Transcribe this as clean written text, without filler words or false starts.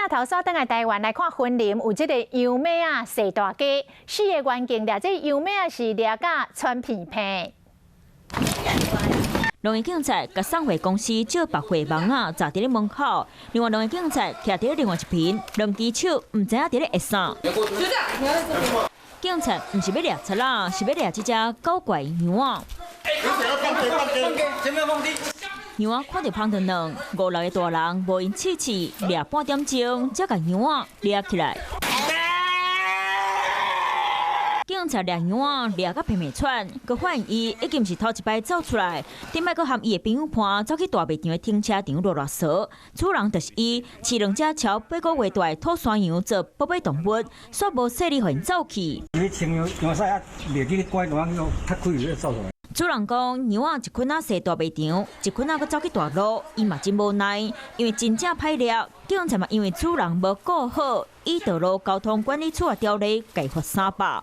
鏡頭煞轉來台灣來看雲林有這個羊馬仔踅大街，四个員警掠這羊馬仔是掠甲喘片片。兩个警察共送貨公司借白貨網仔，閘佇咧門口。另外兩个警察徛佇咧另外一邊，兩支手毋知影佇咧會啥。警察毋是欲掠賊仔，是欲掠這隻搞怪羊仔。羊仔看著芳糖卵，五六个大人無閒試試，掠半點鐘，才共羊仔掠起來。警察掠羊仔掠甲皮皮喘，閣發現伊已經毋是頭一擺走出來，頂擺閣和伊的朋友伴走去大賣場的停車場囉囉嗦。主人就是伊，飼兩隻超八個月大的土山羊做寶貝動物，煞無細膩予𪜶走去。伊穿羊羊屎啊，袂記拐斷，較開就走出來。主人講，羊仔一困仔踅大賣場，一困仔閣走去大路，伊嘛真無奈，因為真正歹掠。警察嘛因為主人無顧好，依道路交通管理處的條例，共罰300。